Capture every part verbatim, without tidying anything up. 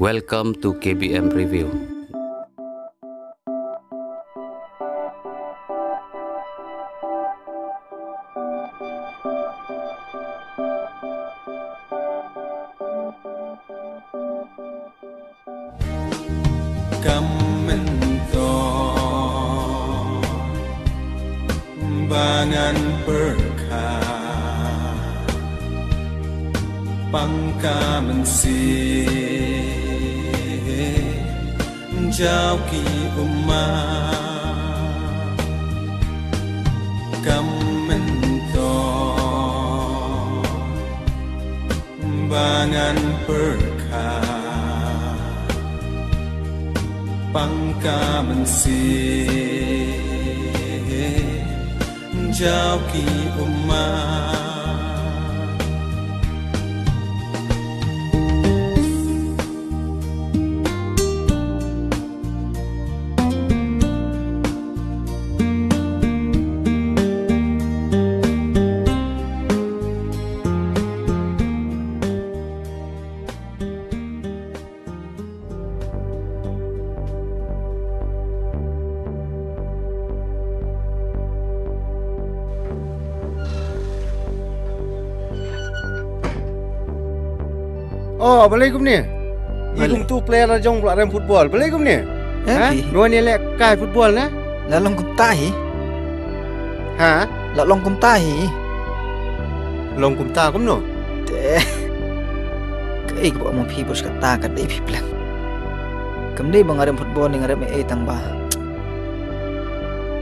Welcome to K B M Review. Kam mynta ba ngan pyrkhat pang ka mynsiem jaw ki ummat. Kam mynta ba ngan pyrkhat pang ka mynsiem jaw ki ummat. Oh, balei kumne? I Balei? Kumtu player la jong ba la rem football. Balei kumne? Eh, Ha? Phi? Ba wan ïaleh kai football ne? La long kumta hi. Ha? La long kumta hi. Long kumta kumno? Te. Kaei kaba ong ma phi bos kata ka dei phi pleng. Kam dei ba nga rem football ne nga rem ei ei tang ba.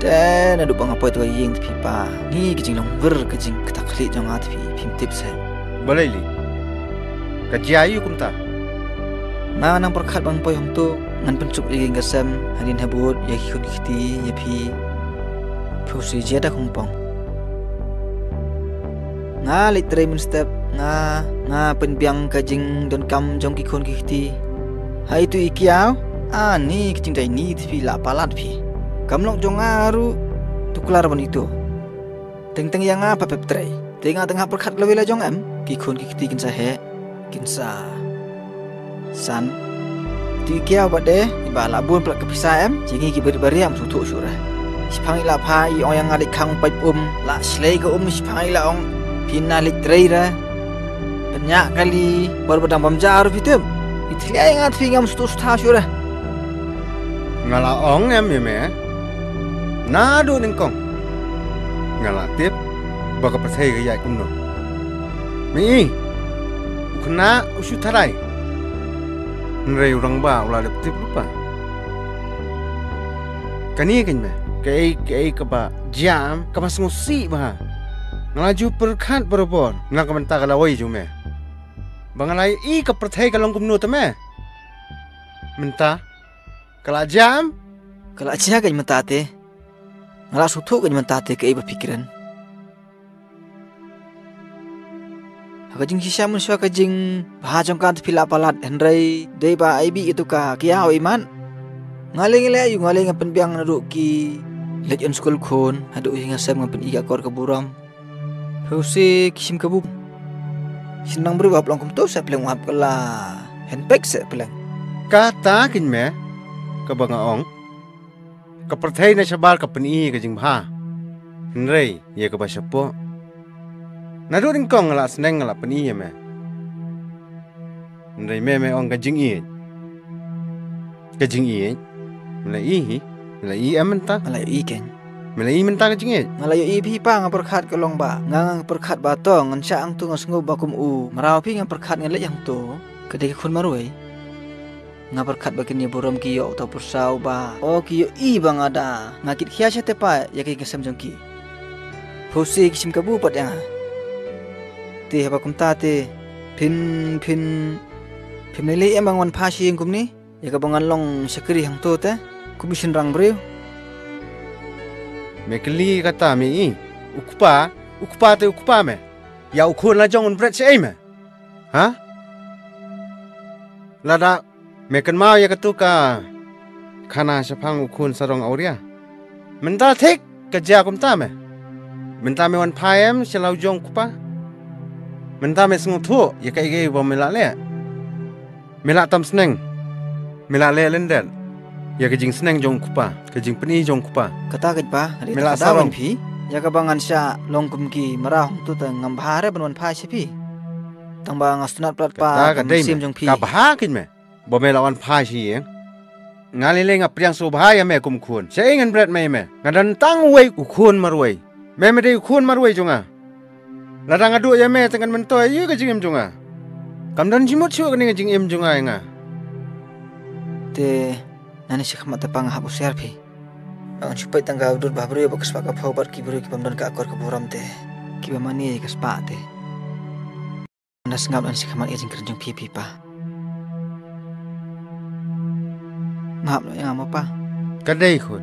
Te naduh ba nga poi tu ïing te phi pa. Ngi ka jinglong wir ka jingkata khlieh jong nga te phi phim tip se. Balei li? Ka jia aïu kumta? Nga nang pyrkhat ban poi hangto ngan pynchup ïa ka sem hadien habud ïa ki khun ki kti ïa phi. Phi u si jia da kong pong. Nga leit trei mynstep nga nga pynbiang ka jingdonkam jong ki khun ki kti. Ha itu i kiaw ani ka jingdai ni te phi la palat phi. Kam lok jong nga ruh tu klar ban itu. Teng teng ïa nga pa pep trei. Te nga teng ha pyrkhat lawei la jong em ki khun ki kti kin sa heh. Kin sa san. Ti kiaw ba de iba la bun plat ka pisa em. Jingi ki beri beri am suthu sura. Sipang ila pha i ong yang adik kang pait um la slei ka um sipang ila ong pina lik trei ra. Penya kali bar badang bam jar pitim. Itliai ngat fi ngam suthu sutha sura. Nga la ong em ïa me. Naduh nyngkong nga la tip ba ka pyrthei ka ïaid kumno. Me i u khynnah u shu tharai. Hynrei u rangbah u la dep tip lypa. Kane kein me kaei kaei kaba jia em kaba sngewsih bha. Nga la ju pyrkhat barabor na ka bynta ka lawei jong me. Ba nga la ïohi ka pyrthei ka long kumno te me. Mynta ka la jia em? Ka la jia kein mynta te. Nga la sngewthuh kein mynta te kaei ba phi kren. Ha ka jingshisha mynshuwa ka jingbha jong ka te phi la palat hynrei dei ba ai bih ïa tu ka kiaw imat. Nga lei nga lei aïu nga lei nga pynbiang naduh ki leit yn skul khun haduh hi nga sem nga pyni ka kor ka burom. Phi u si ki shim ka bup. Shin nang briew hap long kumto seh pleng u hap ka la henpek seh pleng. Kata kein me kaba nga ong. Ka pyrthei na shabar ka pyni ka jingbha. Hynrei ïa kaba shapoh. Naduh nyngkong nga la sneng nga la pyni ïa me. Hynrei me me ong ka jingïeit. Ka jingïeit. Me la i hi. Me la i em mynta. Nga la ïohi kein. Me la i mynta ka jingïeit. Nga la ïohi phi pa nga pyrkhat ka long ba nga nga pyrkhat ba to ngan shah hangto nga sngew ba kum u mraw phi nga pyrkhat nga leit hangto. Ka dei ka khun marwei. Nga pyrkhat ba kin ïa burom ki ïoh uta u pyrsa uba o ki ïohi ba nga da nga kit khia sha te pa ïa ki ka sem jong ki. Phi u si ki shim kabu pat ïa nga. Te haba kumta te phin phin phim lei lei em ba nga wan phai sha ïing kumne ïa kaba ngan long shakri hangto te kum i shynrang briew. Me kylli kata me i u kpa u kpa te u kpa me ïa u khun la jong un bret shaei me. Ha? Lada me kynmaw ïa katu ka khana shaphang u khun sarong awria. Mynta thik ka jia kumta me. Mynta me wan phai em sha la u jong u kpa. Mynta me sngewthuh ïa kaei kaei ba me la leh. Me la tam sneng Me la leh lyndet ïa ka jingsneng jong u kpa, ka jingpyni jong u kpa. Kata ka jpa, me la sarong phi. Ïa kaba ngan shah long kum ki mraw hangtu te ngam bha re ban wan phai sha phi. Tang ba nga sngewtynnat palat pa ka mynsiem jong phi. Ka bha kein me ba me la wan phai sha ïing. Nga lei lei nga pdiang sngewbha ïa me kum khun. Shaei ngan bret me ïa me? Nga don tang uwei u khun marwei. Me me dei u khun marwei jong nga. Lada nga duh ïa me te ngan myntoi ïa ka jingim jong nga. Kam don jingmut shuh kane ka jingim jong nga ïa nga. Te nane shi khmat te pa nga hap husiar phi. Ba ngan shu peit tang ka dur ba briew ba ka spah ka phew bad ki briew ki bym don ka akor ka burom te kiba mane ïa ka spah te. Nda sngap nane shi khmat ïa ka jingkren jong phi phi pa. Map noh ïa nga mo pa. Ka dei khun.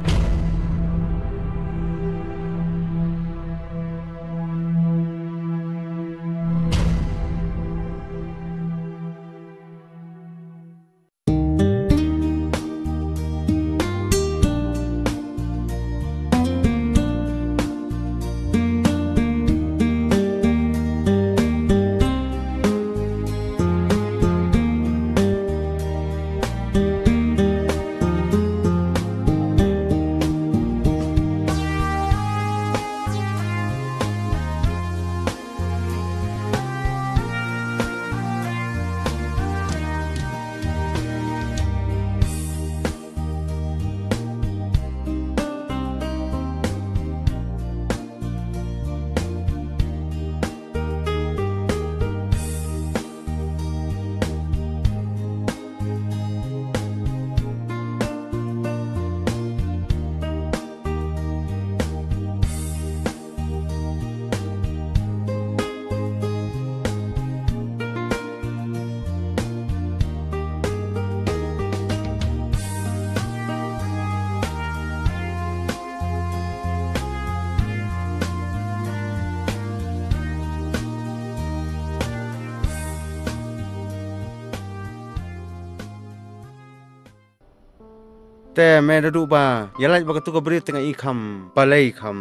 Te me da duh ba ïa lait ba katu ka briew te nga i kham balei, kham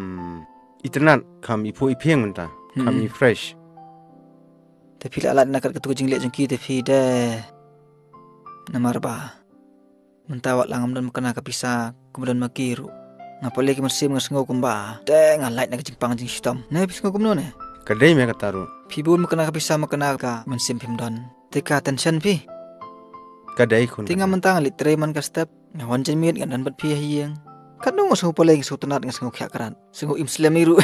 itynnat, kham iphuh iphieng mynta, kham i fresh. Te phi la lait na kat katu ka jingleh jong ki te phi de. Namar ba mynta wat la ngam don makna ka pisa kumba don ma ki ruh. Nga pale ki mynsiem nga sngew kumba te nga lait na ka jingpang jingshitom. Ne phi sngew kumno ne? Ka dei me kata ruh. Phi bun makna ka pisa, makna ka mynsiem phim don. Te ka tension phi. Ka dei khun. Te nga mynta nga leit trei man ka step. Nga wan janmiet nga don bad phi ha ïing. Katno nga sngew pale, nga sngew tynnat, nga sngew khiah krat, sngew im slem hi ruh.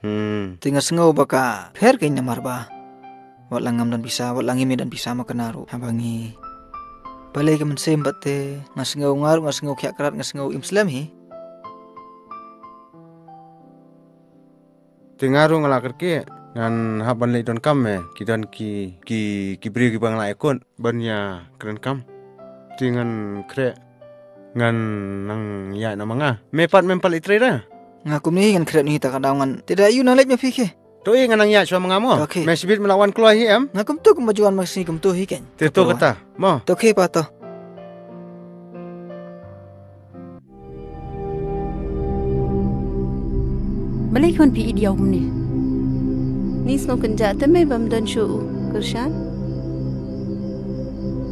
Hmm. Te nga sngew ba ka pher kein namar ba wat la ngam don pisa, wat la ngim don pisa makna ruh. Haba ngi pale ka mynsiem bad te nga sngew, nga ruh nga sngew khiah krat, nga sngew im slem hi. Te nga ruh nga la kyrkieh, ngan hap ban leit donkam me, ki don ki, ki, ki briew kiba nga la ïakut ban ïa kren kam. Te ngan khreh, ngan nang ïaid na ma nga. Me pat mem pat leit trei re? Nga kumne hi ngan khreh, ni ta ka daw ngan. Te da ïu nang leit me phi ke. To i ngan nang ïaid shuwa ma nga mo. Okay. Me shibit me la wan kloi hi em? Nga kumto kumba ju wan ma sngi kumto hi kein. Te to kata mo. To okay pa to. Balei khun phi i diaw kumne? Ni sngew kynjah te mei bym don shuh u Kyrshan.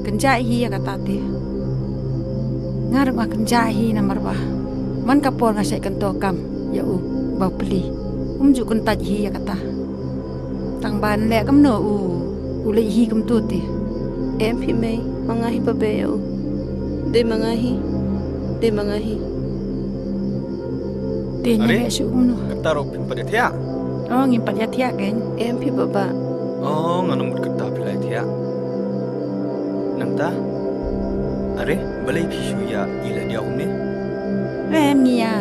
Kynjah hi ïa kata te. Nga ruh nga kynjah hi namar ba man ka por nga shait kynto kam ïa u ba u pli. Um ju kyntait hi ïa kata. Tang ban leh kumno u, u leit hi kumto te. Em phi mei, ma nga hi ba beh ïa u. Dei ma nga hi. Dei ma nga hi. Te ngi leh shuh kumno? Kata ruh phim pat ïa thiah? Oh, ngim pat ïa thiah kein. Em phi baba. Oh, nga nang mut kata phi la ïa thiah. Nangta? Are, balei phi shu ïa i leh diaw kumne? Em ngi ïa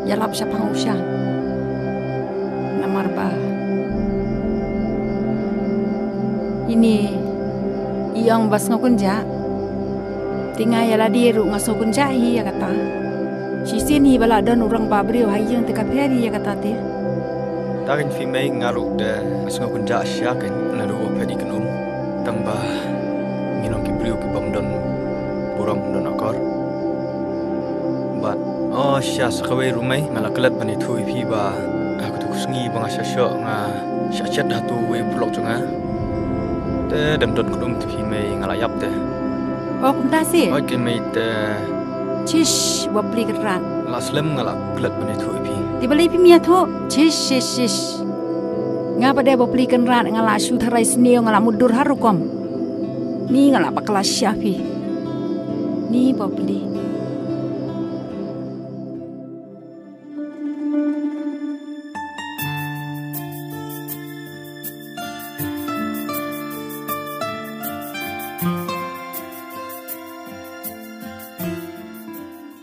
ïalap shaphang u Shan. Namar ba ine i ong ba sngew kynjah. Te nga ïa lade ruh nga sngew kynjah hi ïa kata. Shisien hi ba la don u rangbah briew ha ïing te ka pher hi ïa kata te. Tang phi mei, nga ruh te nga sngew kynjah shisha kein, naduh ba phet i kynum. Tang ba ngi long ki briew ki bym don burom, bym don akor. Bad oh shisha sa kawei ruh mei, nga la klet ban ïathuh ïa phi ba ha katu ka sngi ba nga shah shoh nga shah chat ha utu uwei u paralok jong nga. Te dem don kynum te phi mei, nga la ïap te. Oh, kumta seh. Oi, kynmaw te. Chish, Bapli Kynrad. La slem nga la klet ban ïathuh ïa phi. Te balei phim ïathuh? Chish, chish, chish. Nga pat de Bapli Kynrad, nga la shu tharai sniew, nga la mutdur ha rukom. Ni nga la bakla sha phi. Ni Bapli.